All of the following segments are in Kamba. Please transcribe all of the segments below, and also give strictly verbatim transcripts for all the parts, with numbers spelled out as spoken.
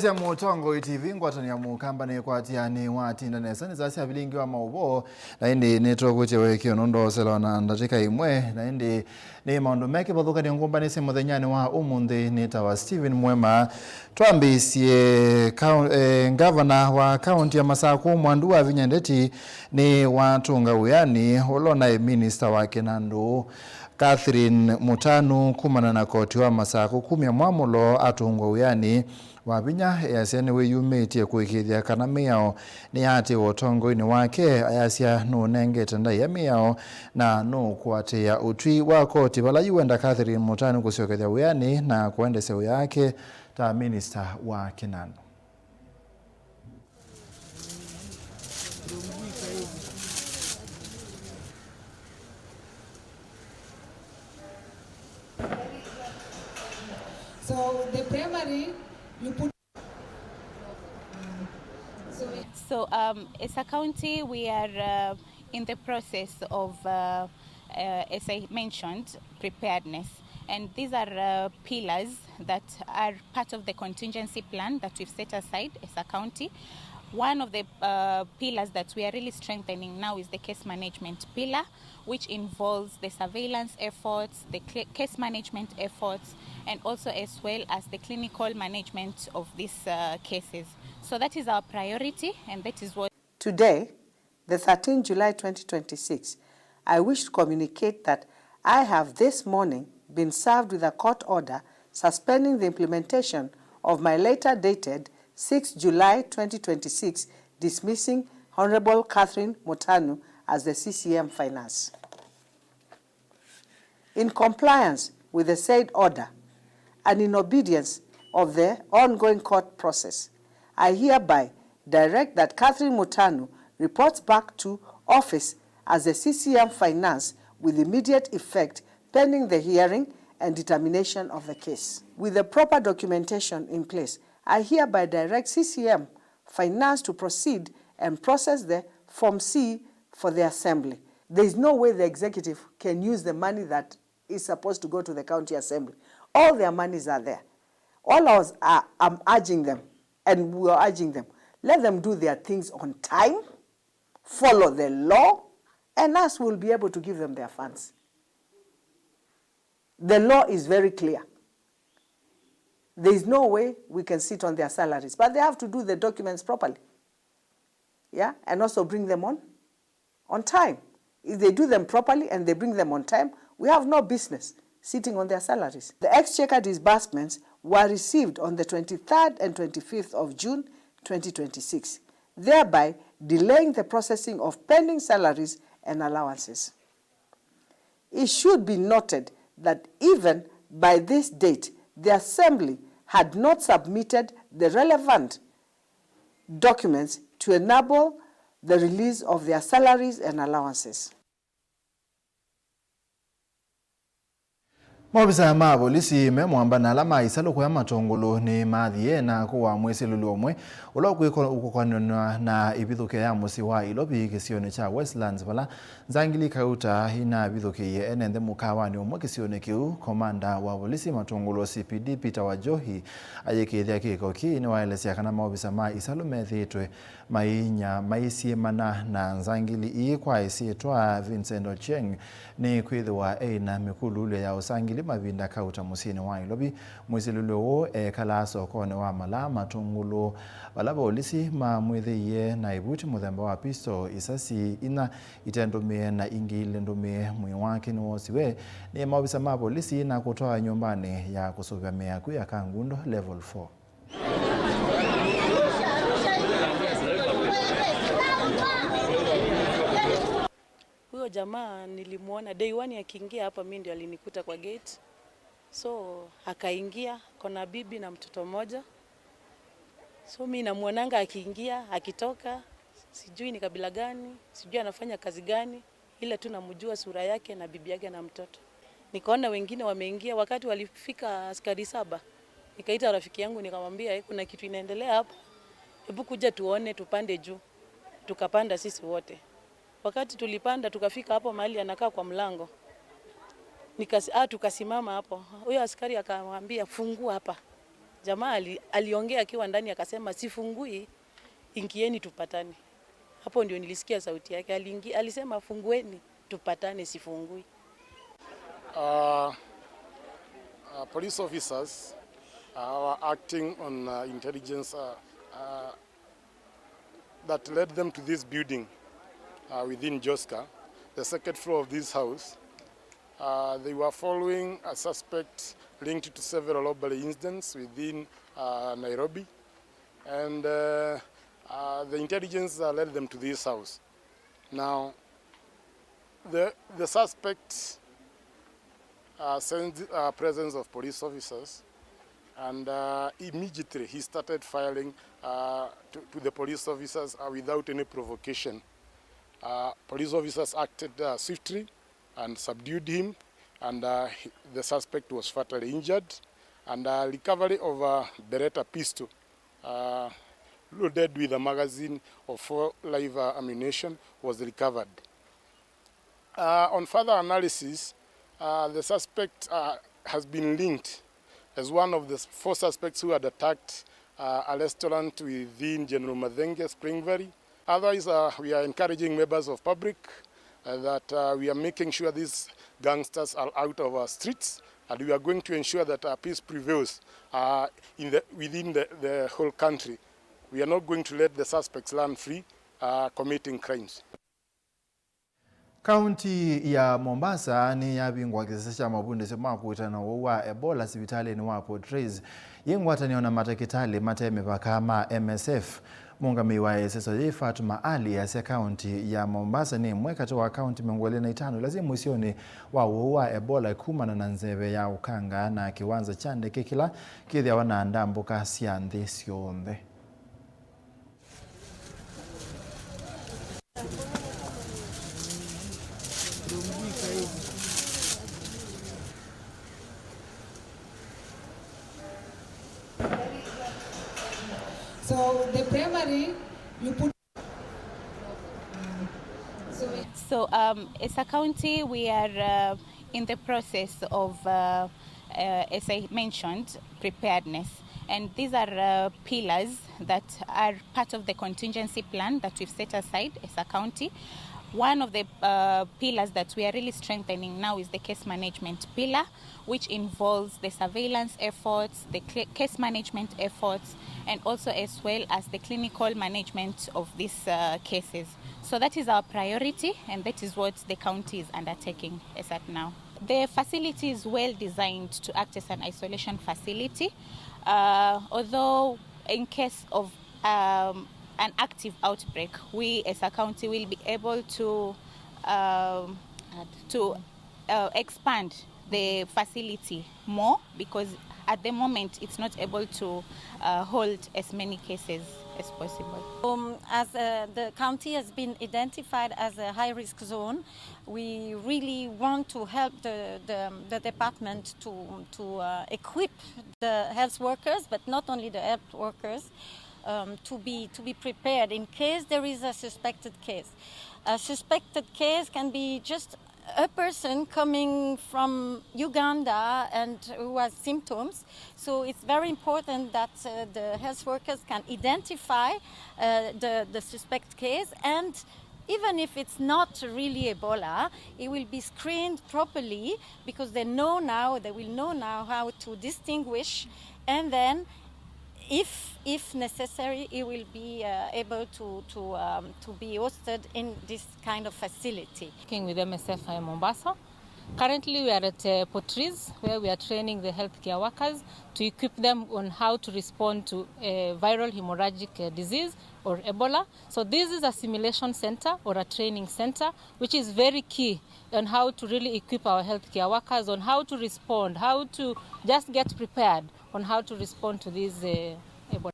Sya Mũtongoi T V, ngwatanĩo ya Mũkamba nĩkwatĩanĩ watinda nesa nĩ saa sya vilingi wa maũvoo, na ĩndĩ nĩtũkwĩtya wĩkĩo nũndũ ũselewa na ndatĩka imwe, na ĩndĩ nĩ maũndũ me kĩvathũkanyo ngũmbanĩsye mũthenyanĩ wa ũmũnthĩ. Nĩtawa Stephen Mwema. Twambĩĩsye kau-, eh, ngavana wa kaũntĩ ya Masakũ, Mwandu Wavinya Ndeti, nĩwatũnga wĩanĩ ũla ũnaĩ minista wa kĩnandũ, Catherine Mũtanu, kumana na koti wa Masakũ kumya mwamũlo atũngwa wĩanĩ. Wavinya easya nĩwĩyumĩtye kũĩkĩĩthya kana mĩao nĩyaatĩĩwa ũtongoinĩ wake. Ayasya nũnengete ndaĩa mĩao na nũkũatĩĩa ũtwi wa koti vala yu wenda Catherine Mũtanu kũsyokethya wĩanĩ na kũendesya wĩa wake ta minista wa kĩnandũ. So the primary, you put. So, um, as a county, we are, uh, in the process of, uh, uh, as I mentioned, preparedness. And these are, uh, pillars that are part of the contingency plan that we've set aside as a county. One of the, uh, pillars that we are really strengthening now is the case management pillar, which involves the surveillance efforts, the cl-, case management efforts, and also as well as the clinical management of these, uh, cases. So that is our priority, and that is what. Today, the thirteenth July twenty twenty-six, I wish to communicate that I have this morning been served with a court order suspending the implementation of my letter dated sixth July twenty twenty-six, dismissing Honorable Catherine Mutanu as the C C M Finance. In compliance with the said order and in obedience of the ongoing court process, I hereby direct that Catherine Mutanu reports back to office as the C C M Finance with immediate effect pending the hearing and determination of the case. With the proper documentation in place, I hereby direct C C M Finance to proceed and process the Form C for the Assembly. There is no way the executive can use the money that is supposed to go to the County Assembly. All their monies are there. All I was, uh, I'm urging them, and we are urging them, let them do their things on time, follow the law, and us will be able to give them their funds. The law is very clear. There is no way we can sit on their salaries, but they have to do the documents properly. Yeah, and also bring them on, on time. If they do them properly and they bring them on time, we have no business sitting on their salaries. The exchequer disbursements were received on the twenty-third and twenty-fifth of June twenty twenty-six, thereby delaying the processing of pending salaries and allowances. It should be noted that even by this date, the Assembly had not submitted the relevant documents to enable the release of their salaries and allowances. Maovisaa ma volisi me mũamba na ala ma isalũ kũya Matũngũlũ nĩmathie na kũaa mwĩsilĩlyo ũmwe ũla ũkwĩko-, ũkũkonanw'a na ĩvithũkĩo ya mũsyĩ wa Ilovi kĩsionĩ kya Westlands, vala nzangili kauta inavithũkĩie ene nthĩ mũkawanĩ ũmwe kĩsionĩ kĩu. Komanda wa volisi Matũngũlũ, C P D, Peter Wanjohi, ayĩkĩĩthya kĩko kĩĩ nĩwaelesya kana maovisa ma isalũ methĩĩtwe mainya maisyĩmana na nzangili ii kwa ĩsyĩtwa Vincent Ochieng, nĩkwĩthĩwa eina mĩkululyo ya ũsangili mavinda kauta mũsyĩnĩ wa Ilovi. Mwĩsilĩlyo ũũ ekalaa sokonĩ wa Malaa Matũngũlũ, vala volisi mamwĩthĩie na ĩvuti mũthemba wa pistol, isasi inya ite ndũmĩe na ingĩ ilĩ ndũmĩe. Mwĩĩ wake nĩwoosiwe nĩ maovisa ma volisi na kũtwawa nyũmbanĩ ya kũsũvĩa mĩaku ya Kangundo Level four. Huyo jamaa nilimuona day one akiingia hapa, mimi ndio alinikuta kwa gate. So akaingia, kona bibi na mtoto mmoja. So mimi namuonanga akiingia, akitoka, sijui ni kabila gani, sijui anafanya kazi gani. Ila tu namjua sura yake na bibi yake na mtoto. Nikaona wengine wameingia. Wakati walifika askari saba, nikaita rafiki yangu nikamwambia, "Eh, kuna kitu inaendelea hapa. Hebu kuja tuone, tupande juu." Tukapanda sisi wote. Wakati tulipanda, tukafika hapo mahali anakaa kwa mlango. Nikas-, ah, tukasimama hapo. Huyo askari akamwambia, "Fungua hapa." Jamaa ali-, aliongea akiwa ndani akasema, "Sifungui, ingieni tupatane." Hapo ndio nilisikia sauti yake. Aliingi-, alisema, "Fungueni, tupatane, sifungui." Uh, uh, police officers, uh, were acting on, uh, intelligence, uh, uh, that led them to this building, uh, within Joska, the second floor of this house. Uh, they were following a suspect linked to several robbery incidents within, uh, Nairobi, and, uh, uh, the intelligence, uh, led them to this house. Now, the, the suspect, uh, sensed, uh, presence of police officers, and, uh, immediately he started firing, uh, to, to the police officers, uh, without any provocation. Uh, police officers acted, uh, swiftly and subdued him, and, uh, he, the suspect was fatally injured, and, uh, recovery of a Beretta pistol, uh, loaded with a magazine of four live, uh, ammunition was recovered. Uh, on further analysis, uh, the suspect, uh, has been linked as one of the four suspects who had attacked, uh, a restaurant within General Mathenge, Spring Valley. Otherwise, uh, we are encouraging members of public, uh, that, uh, we are making sure these gangsters are out of our streets, and we are going to ensure that, uh, peace prevails, uh, in the, within the, the whole country. We are not going to let the suspects run free, uh, committing crimes. Kaunti ya Mombasa nĩyavingũa kĩsese kya mavundĩsyo ma kũĩtana na ũwau wa Ebola sivitalĩnĩ wa Port Reitz yĩ ngwatanĩo na matakĩtalĩ mate mĩvaka ma M S F. Mũũngamĩi wa ĩseso yĩĩ, Fatuma Ali, asya kaunti ya Mombasa nĩ ĩmwe katĩ wa kaunti mĩongo ĩlĩ na itano ila syĩ mũisyonĩ wa ũwau wa Ebola kumana na nzeve ya ũkanga na kĩwanza kya ndeke kĩla kĩthĩawa na ndambũka sya nthĩ syonthe. So the primary, you put. So, um, as a county, we are, uh, in the process of, uh, uh, as I mentioned, preparedness. And these are, uh, pillars that are part of the contingency plan that we've set aside as a county. One of the, uh, pillars that we are really strengthening now is the case management pillar, which involves the surveillance efforts, the cl-, case management efforts, and also as well as the clinical management of these, uh, cases. So that is our priority, and that is what the county is undertaking as at now. The facility is well designed to act as an isolation facility, uh, although in case of, um, an active outbreak, we as a county will be able to, um, to, uh, expand the facility more, because at the moment it's not able to, uh, hold as many cases as possible. Um, as, uh, the county has been identified as a high-risk zone, we really want to help the, the, the department to, to, uh, equip the health workers, but not only the health workers, um, to be, to be prepared in case there is a suspected case. A suspected case can be just a person coming from Uganda and who has symptoms. So it's very important that, uh, the health workers can identify, uh, the, the suspect case, and even if it's not really Ebola, it will be screened properly, because they know now, they will know now how to distinguish, and then if, if necessary, he will be, uh, able to, to, um, to be hosted in this kind of facility. Working with M S F I Mombasa. Currently, we are at, uh, Port Reitz, where we are training the healthcare workers to equip them on how to respond to, uh, viral hemorrhagic, uh, disease or Ebola. So this is a simulation center or a training center, which is very key on how to really equip our healthcare workers on how to respond, how to just get prepared on how to respond to this, uh, Ebola.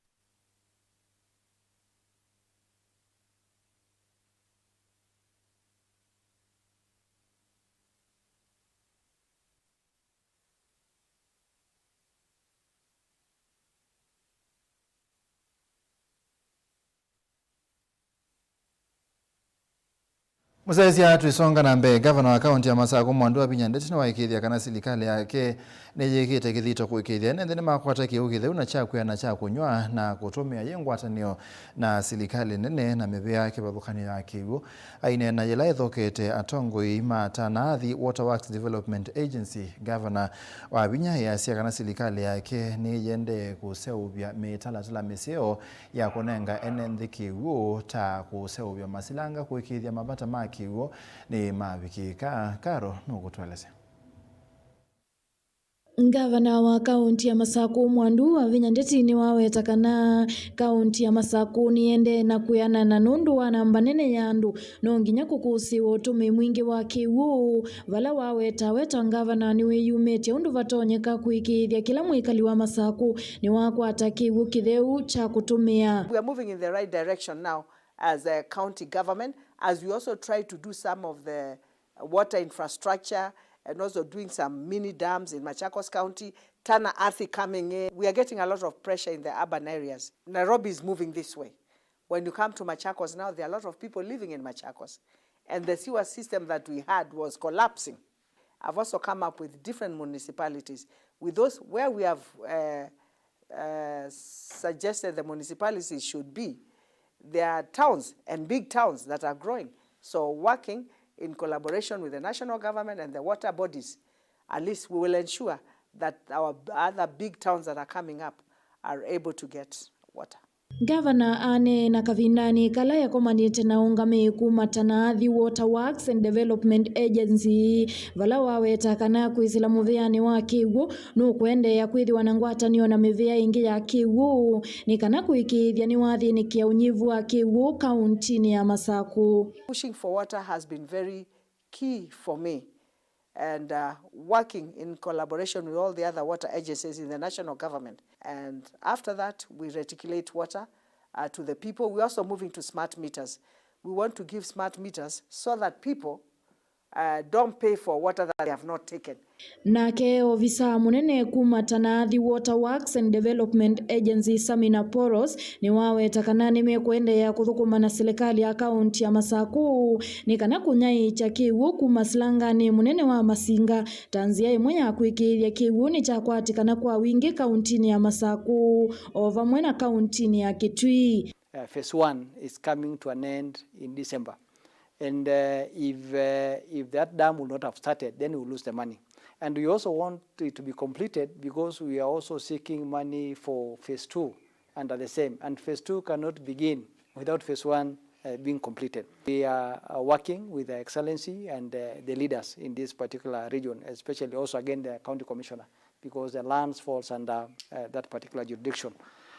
Mũsyaĩĩsya twĩsonga na mbee, ngavana wa kaũnti ya Masakũ Mwandu Wavinya Ndeti nĩwaĩkĩĩthya kana silikalĩ yake nĩyĩkĩte kĩthito kũĩkĩĩthya ene nthĩ nĩmakwata kĩw'ũ kĩtheu na kya kwĩa na kya kũnyw'a na kũtũmĩa yĩ ngwatanĩo na silikalĩ nene na mĩvĩa kĩvathũkany'o ya kĩw'ũ. Aineena yĩla ethokete atongoi ma Tana Athi Water Works Development Agency, ngavana Wavinya easya kana silikalĩ yake nĩyĩendee kũseũvya mĩtalatala mĩseo ya kũnenga ene nthĩ kĩw'ũ, ta kũseũvya masilanga kũĩkĩĩthya mavata ma kĩw'ũ nĩmavikĩĩka. Karo nũkũtũelesya. Ngavana wa kaũnti ya Masakũ Mwandu Wavinya Ndeti nĩwaweta kana kaũnti ya Masakũ nĩyendee na kwĩanana nũndũ wa namba nene ya andũ no nginya kũkũsĩĩwa ũtũmĩi mwingĩ wa kĩw'ũ, vala waweta we ta ngavana nĩwĩyumĩtye ũndũ vatonyeka kũĩkĩĩthya kĩla mwĩkali wa Masakũ nĩwakwata kĩw'ũ kĩtheu kya kũtũmĩa. We are moving in the right direction now as a county government, as we also try to do some of the water infrastructure and also doing some mini dams in Machakos County, Tana Athi coming in. We are getting a lot of pressure in the urban areas. Nairobi is moving this way. When you come to Machakos now, there are a lot of people living in Machakos. And the sewer system that we had was collapsing. I've also come up with different municipalities. With those where we have, uh, uh, suggested the municipalities should be, there are towns and big towns that are growing. So working in collaboration with the national government and the water bodies, at least we will ensure that our b-, other big towns that are coming up are able to get water. Ngavana aneena kavindanĩ kala ekomanĩte na aũngamĩi kuma Tana Athi Water Works and Development Agency, vala waweta kana kwĩsĩla mũvĩanĩ wa kĩw'ũ nũkũendeea kwĩthĩwa na ngwatanĩo na mĩvĩa ĩngĩ ya kĩw'ũ nĩ kana kũĩkĩĩthya nĩwathĩnĩkĩa ũnyivu wa kĩw'ũ kaũntinĩ ya Masakũ. Pushing for water has been very key for me, and, uh, working in collaboration with all the other water agencies in the national government. And after that, we reticulate water, uh, to the people. We're also moving to smart meters. We want to give smart meters so that people, uh, don't pay for water that they have not taken. Nake ovisa mũnene kuma Tana Athi Water Works and Development Agency, Samina Poros, nĩwaweta kana nĩmekũendeea kũthũkũma na silikalĩ ya kaũnti ya Masakũ nĩ kana kũnyaĩĩkya kĩw'ũ kuma silanganĩ mũnene wa Masinga ta nzĩa ĩmwe ya kwĩkĩĩthya kĩw'ũ nĩkyakwatĩkana kwa wingĩ kaũntinĩ ya Masakũ o vamwe na kaũntinĩ ya Kitui. Uh, phase one is coming to an end in December. And, uh, if, uh, if that dam will not have started, then we will lose the money. And we also want it to be completed because we are also seeking money for phase two under the same. And phase two cannot begin without phase one, uh, being completed. We are, uh, working with Her Excellency and, uh, the leaders in this particular region, especially also again the county commissioner, because the lands falls under, uh, that particular jurisdiction.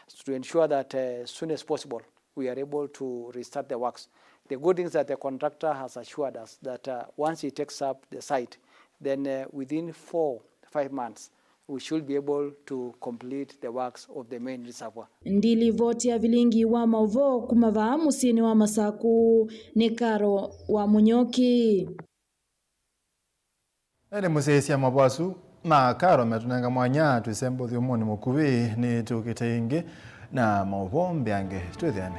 So to ensure that, uh, as soon as possible, we are able to restart the works. The good thing is that the contractor has assured us that, uh, once he takes up the site, then, uh, within four, five months, we should be able to complete the works of the main reservoir. Ndilivoti ya vilingi wa maũvoo kuma vaa mũsyĩnĩ wa Masakũ nĩ Karo wa Mũnyoki. Ĩndĩ mũsyaĩĩsya mavoo asu ma Karo metũnenga mwanya twĩsembe ũthyũmũnĩ mũkuvĩ, nĩtũkĩte ĩngĩ na maũvoo mbeange. Twĩthĩane.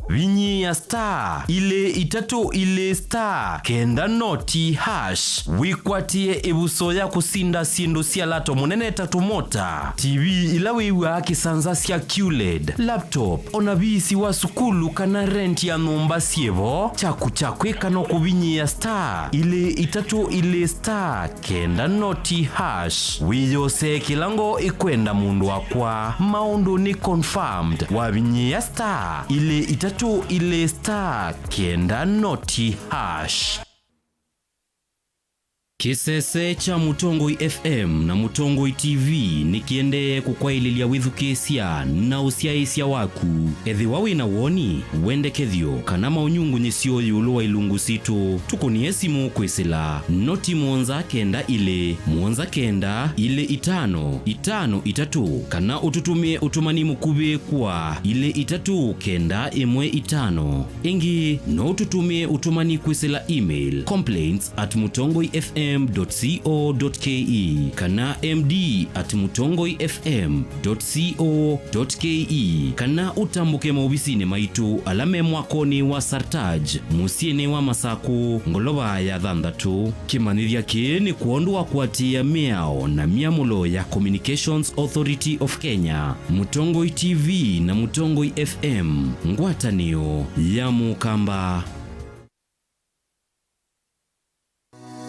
Vinyĩĩa star ilĩ itatũ ilĩ star kenda noti hash wĩkwatĩe ĩvuso ya kũsinda syĩndũ sya lato mũnene ta tũmota, T V ila wĩw'aa kĩsanza sya Q led, laptop, o na viisi wa sukulu kana rent ya nyũmba syĩ vo. Kyaku kya kwĩka no kũvinyĩĩa star ilĩ itatũ ilĩ star kenda noti hash. Wĩyosee kĩla ngoo ĩkwenda mũndũ wakwa. Maũndũ nĩ confirmed. Wavinyĩĩa star ilĩ itatũ ilĩ star kenda noti hash. Kĩsese kya Mũtongoi F M na Mũtongoi T V nĩkĩendee kũkwaĩlĩlya wĩthukĩĩsya na ũsyaĩĩsya waku. Ethĩwa wĩ na woni, wendekethyo, kana maũnyungunyĩsyo ĩũlũ wa ilungu sitũ, tũkũnĩe simũ kwĩsĩla noti mũonza kenda ilĩ, mũonza kenda, ilĩ itano, itano itatũ, kana ũtũtũmĩe ũtũmani mũkuvĩ kwa ilĩ itatũ kenda ĩmwe itano. Ĩngĩ, no ũtũtũmĩe ũtũmani kwĩsĩla email complaints at mũtongoi F M M dot co dot ke kana M D at mutongoi F M dot co dot ke, kana ũtambũke maovisinĩ maitũ ala me mwakonĩ wa Sartaj, mũsyĩnĩ wa Masakũ, ngolova ya thanthatũ. Kĩmanyĩthya kĩĩ nĩ kwondũ wa kũatĩĩa mĩao na myamũlo ya Communications Authority of Kenya, Mutongoi T V na Mutongoi F M, ngwatanĩo ya Mũkamba.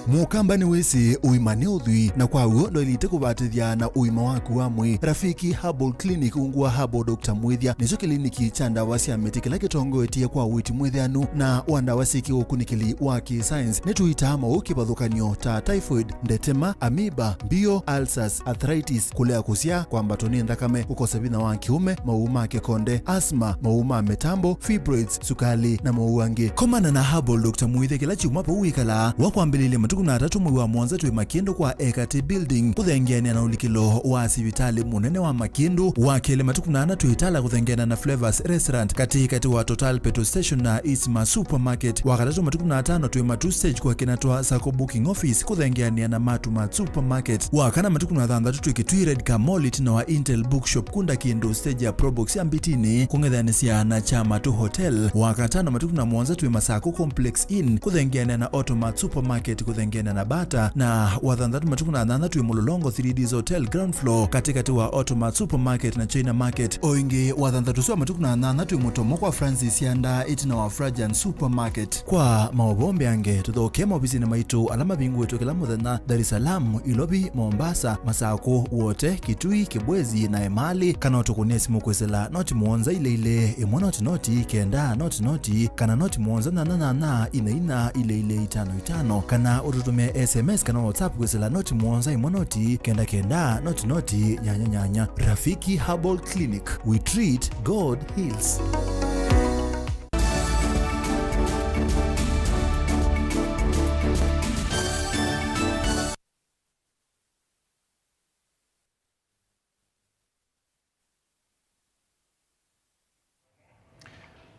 Mũkamba nĩwĩsĩ ũima nĩ ũthwii, na kwa w'o ndwaĩlĩte kũvatĩthya na ũima waku wa mwĩĩ. Rafiki Herbal Clinic ungu wa Herbal Doctor Mwĩthya nĩkyo kĩliniki kya ndawa sya mĩtĩ kĩla kĩtongoetye kwa ũiiti mwĩthĩanu na wa ndawa syĩ kĩũkunĩkĩli wa kĩ-science. Nĩtũitaa maũũ kĩvathũkany'o ta typhoid, ndetema, amoeba, mbio, ulcers, arthritis, kũlea kũsyaa, kwambatwa nĩ nthakame, kũkosa vinya wa kĩũme, maũũ ma kĩkonde, asthma, maũũ ma mĩtambo, fibroids, sukali, na maũũ angĩ. Komana na Herbal Doctor Mwĩthya kĩla kyumwa vau wĩkalaa, wa kwambĩlĩlya matukũ na atatũ mwei wa mũonza twĩ Makĩndũ kwa Ekati Building, kũthengeanĩa na ũlikĩlo wa sivitalĩ mũnene wa Makĩndũ, wa kelĩ matukũ na ana twĩ Itala kũthengeana na Flavors Restaurant, katĩkatĩ wa Total Petrol Station na Isma Supermarket, wa katatũ matukũ na atano twĩ Matu Stage kwa Kinatwa Sacco Booking Office, kũthengeanĩa na Matu Mart Supermarket, wa kana matukũ na thanthatũ twĩ Kitui Red Car Mall ĩtina wa Intel Bookshop kũnda kĩndũ stage ya Probox ya Mbitini, kũng'ethanĩsya na Kyamatu Hotel. Wa katano matukũ na mũonza twĩ Masakũ Complex Inn, kũthengeanĩa na Automart Supermarket, kũthengeanĩa na Bata. Na wa thanthatũ matukũ na thanthatũ twĩ Mũlolongo three Ds Hotel ground floor, katĩkatĩ wa Automart Supermarket na China Market. O ĩngĩ, wa thanthatũ ũsu wa matukũ na thanthatũ twĩ Mũtomo kwa Francis Yanda ĩtina wa Frajan Supermarket. Kwa maũvoo mbeange, tũthokee maovisinĩ maitũ ala mavingũĩtwe kĩla mũthenya, Dar es Salaam, Ilovi, Mombasa, Masakũ, Wote, Kitui, Kibwezi, na Emali, kana ũtũkũnĩe simũ kwĩsĩla noti mũonza ilĩ ilĩ, ĩmwe noti noti, kenda noti noti, kana noti mũonza nyanya nyanya, ina ina, ilĩ ilĩ, itano itano, kana ũtũtũmĩe S M S kana WhatsApp kwĩsĩla noti mũonza ĩmwe noti, kenda kenda, noti noti, nyanya nyanya. Rafiki Herbal Clinic, we treat, God heals.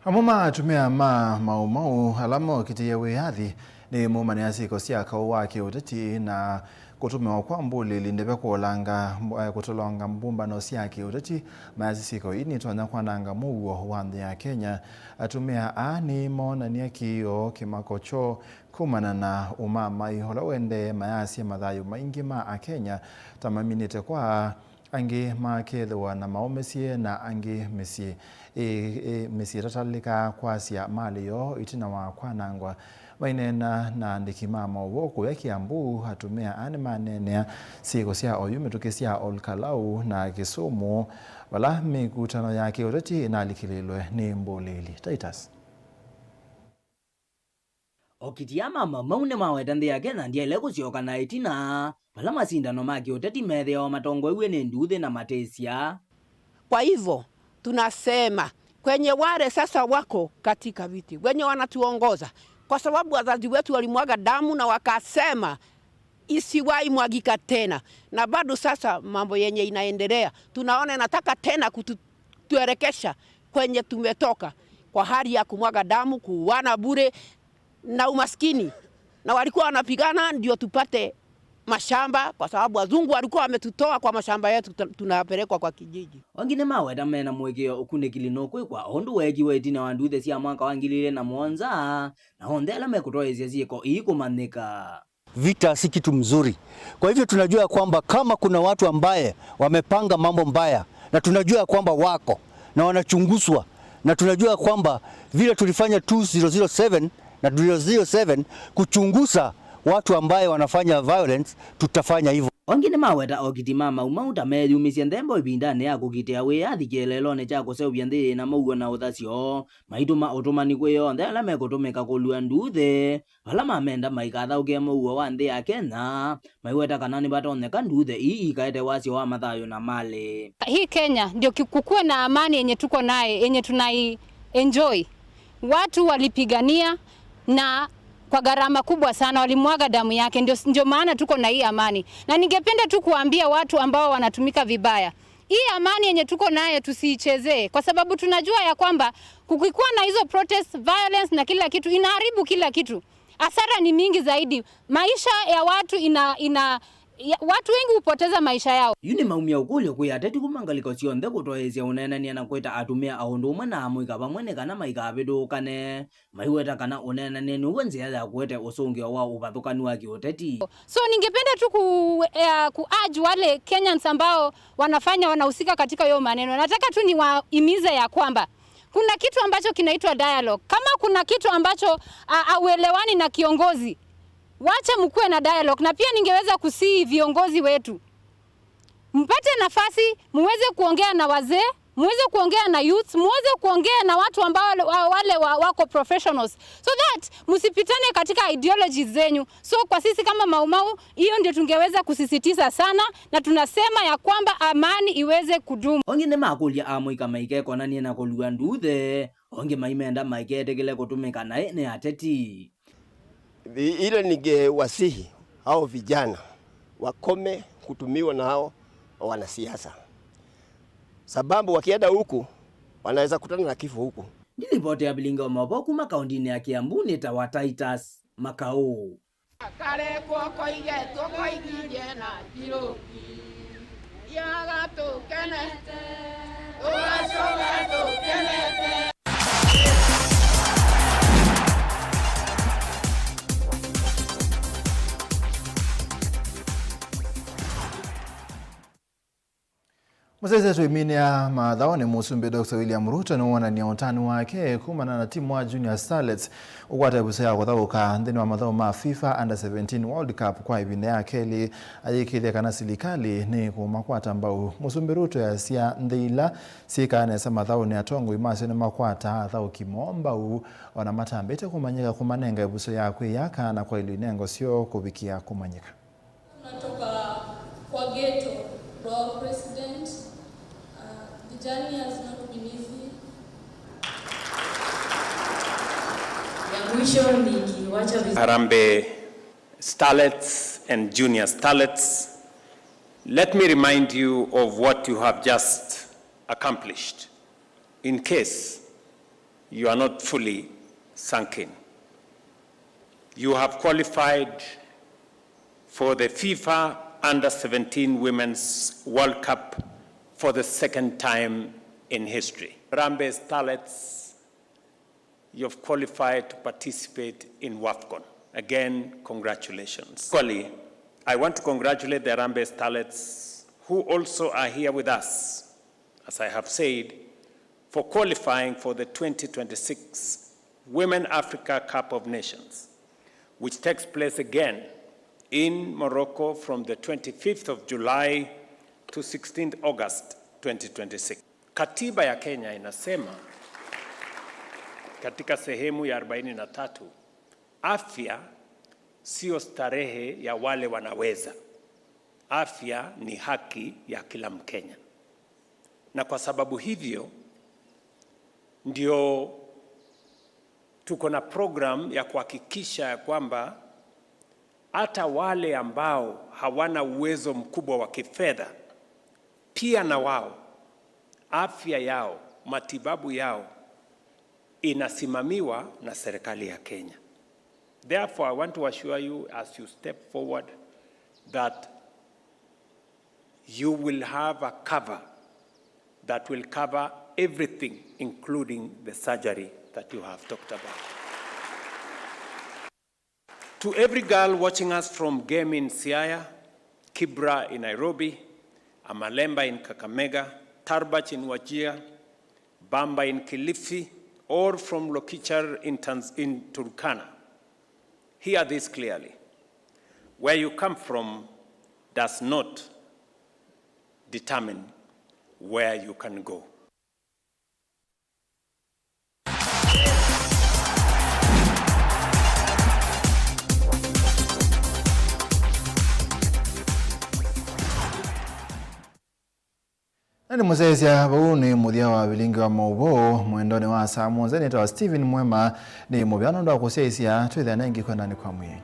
Amwe ma atumĩa ma Mau Mau ala mokitĩie wĩyathi nĩ maumanĩa syĩko sya kaũ wa kĩũteti na kũtũmĩwa kwa mbũlĩli ndeve kũolanga, eh, kũtolonga mbũmbano sya kĩũteti. Mayasya syĩko ii nitonya kwananga mũuo wa nthĩ ya Kenya. Atumĩa aa nĩmoonany'a kĩĩo kĩmako kyoo kumana na ũmamai ũla ũendee, mayasya mathayũ maingĩ ma Akenya ta maminĩte kwa angĩ makethĩwa na maũmĩsye na angĩ mĩsyĩ, ĩ, ĩ, mĩsyĩ ĩtatalĩkaa kwasya malĩ yoo ĩtina wa kwanangwa. Maineena na andĩki ma maũvoo kũya Kiambu, atumĩa aa nĩmaneenea syĩko sya oyu mĩtũkĩ sya Ol Kalou na Kisumu, vala mĩkutano ya kĩũteti ĩnalikĩlĩlwe nĩ mbũlĩli. Titus. Okiti aa ma Mau Mau nĩmaweta nthĩ ya Kenya ndyaĩle kũsyoka na ĩtina, vala masindano ma kĩũteti methĩawa matongoew'e nĩ nduuthĩ na matĩsya. Kwa hivyo, tunasema, kwenye wale sasa wako katika viti, wenye wanatuongoza, kwa sababu wazazi wetu walimwaga damu na wakasema, isiwahi mwagika tena. Na bado sasa mambo yenye inaendelea, tunaona inataka tena kutuelekesha kwenye tumetoka, kwa hali ya kumwaga damu, kuuana bure na umaskini. Na walikuwa wanapigana ndio tupate mashamba, kwa sababu wazungu walikuwa wametutoa kwa mashamba yetu, tu-, tunapelekwa kwa kijiji. Angĩ nĩmaweta mena mũĩkĩĩo ũkunĩkĩli nũkwĩkwa o ũndũ weekiwe ĩtina wa nduuthĩ sya mwaka wa ngili ilĩ na mũonza, na onthe ala mekũtoeesya syĩko ii kũmanyĩka. Vita si kitu mzuri. Kwa hivyo tunajua ya kwamba kama kuna watu ambaye wamepanga mambo mbaya, na tunajua ya kwamba wako, na wanachunguzwa, na tunajua ya kwamba vile tulifanya two zero zero seven na two zero zero seven kuchunguza watu ambaye wanafanya violence, tutafanya hivyo. Angĩ nĩmaweta okiti ma Mau Mau ta meyumisye nthembo ĩvindanĩ ya kũkitĩa wĩyathi kĩeleelonĩ kya kũseũvya nthĩ yĩ na mũuo na ũthasyo, maitũma ũtũmani kwĩ onthe ala mekũtũmĩka kũlua nduuthĩ, vala mamenda maikathaũkĩe mũuo wa nthĩ ya Kenya, maiweta kana nĩvatonyeka nduuthĩ ii ikaete wasyo wa mathayũ na malĩ. Hii Kenya ndio ki-, kukuwe na amani yenye tuko naye, yenye tunai enjoy. Watu walipigania na kwa gharama kubwa sana, walimwaga damu yake, ndio, ndio maana tuko na hii amani. Na ningependa tu kuambia watu ambao wanatumika vibaya, hii amani yenye tuko naye tusiichezee, kwa sababu tunajua ya kwamba kukikuwa na hizo protest, violence na kila kitu, inaharibu kila kitu. Hasara ni mingi zaidi. Maisha ya watu ina, ina, ya, watu wengi hupoteza maisha yao. Yu nĩ maumya ũkũlyo kwĩ ateti kuma ngalĩko syonthe kũtwaĩĩsya ũneenany'a na kwĩta atumĩa o ũndũ ũmwe na amũika vamwe nĩ kana maikavĩtũkane. Maiweta kana ũneenany'a nĩw'o nzĩa ya kũete ũsũngĩo wa ũvathũkanu wa kĩũteti. So ningependa tu ku, eh, ku urge wale Kenyans ambao wanafanya, wanahusika katika hiyo maneno. Nataka tu niwahimize ya kwamba kuna kitu ambacho kinaitwa dialogue. Kama kuna kitu ambacho, a, hauelewani na kiongozi, wacha mkuwe na dialogue. Na pia ningeweza kusihi viongozi wetu, mpate nafasi, muweze kuongea na wazee, muweze kuongea na youths, muweze kuongea na watu ambao wale, wa-, wale wa-, wako professionals, so that msipitane katika ideologies zenyu. So kwa sisi kama Mau Mau, hiyo ndio tungeweza kusisitiza sana, na tunasema ya kwamba amani iweze kudumu. Angĩ nĩmakũlya amũika maikekonanie na kũlua nduthe, angĩ maimenda maiketĩkĩle kũtũmĩka naĩ nĩ ateti. Ile ningewasihi hao vijana wakome kutumiwa na hao wanasiasa, sababu wakienda huku wanaweza kutana na kifo huku. Nĩ livoti ya vilingi wa maũvoo kuma kaũndĩnĩ ya Kiambu nĩ ta wa Titus Makau. Kale kw'oko igetwo koigithye na ndirũki. Yaga tũkenete, tũgacoka tũkenete. Mũsyaĩĩsya twĩminĩa mathaũnĩ, Mũsumbĩ Doctor William Ruto nĩwonany'a ũtanu wake kumana na timu wa Junior Starlets ũkwata ĩvuso ya kũthaũka nthĩnĩ wa mathaũ ma FIFA Under seventeen World Cup kwa ĩvinda ya kelĩ, ayĩkĩĩthya kana silikalĩ nĩkũmakwata mbau. Mũsumbĩ Ruto easya nthĩ ila syĩkaa nesa mathaũnĩ, atongoi masyo nĩmakwataa athaũki moo mbau, ona matambĩte kũmanyĩka kũmanenga ĩvuso ya kwĩyaka na kwaĩlw'a inengo syoo kũvikĩa kũmanyĩka. Tunatoka kwa ghetto, our president, uh, the journey has not been easy. Ya mwisho nikiwacha viz- Harambee Starlets and Junior Starlets, let me remind you of what you have just accomplished, in case you are not fully sunk in. You have qualified for the FIFA Under seventeen Women's World Cup for the second time in history. Harambee Starlets, you have qualified to participate in WAFCON. Again, congratulations. Equally, I want to congratulate the Harambee Starlets, who also are here with us, as I have said, for qualifying for the twenty twenty-six Women Africa Cup of Nations, which takes place again in Morocco from the twenty-fifth of July to sixteenth August twenty twenty-six. Katiba ya Kenya inasema katika sehemu ya arobaini na tatu, afya sio starehe ya wale wanaweza. Afya ni haki ya kila Mkenya. Na kwa sababu hivyo, ndio tuko na program ya kuhakikisha ya kwamba hata wale ambao hawana uwezo mkubwa wa kifedha, pia na wao, afya yao, matibabu yao inasimamiwa na serikali ya Kenya. Therefore, I want to assure you as you step forward that you will have a cover that will cover everything, including the surgery that you have talked about. To every girl watching us from Gemi in Siaya, Kibra in Nairobi, Amalemba in Kakamega, Tarbach in Wajir, Bamba in Kilifi, or from Lokichar in Tanz-, in Turkana, hear this clearly. Where you come from does not determine where you can go. Na nĩ mũsyaĩĩsya, vau nĩ mũthya wa vilingi wa maũvoo mwendonĩ wa saa mũonza. Nĩtawa Stephen Mwema, nĩ mũvea nũndũ wa kũsyaĩĩsya. Twĩthĩane ĩngĩ kwendanĩ kwa mwĩai.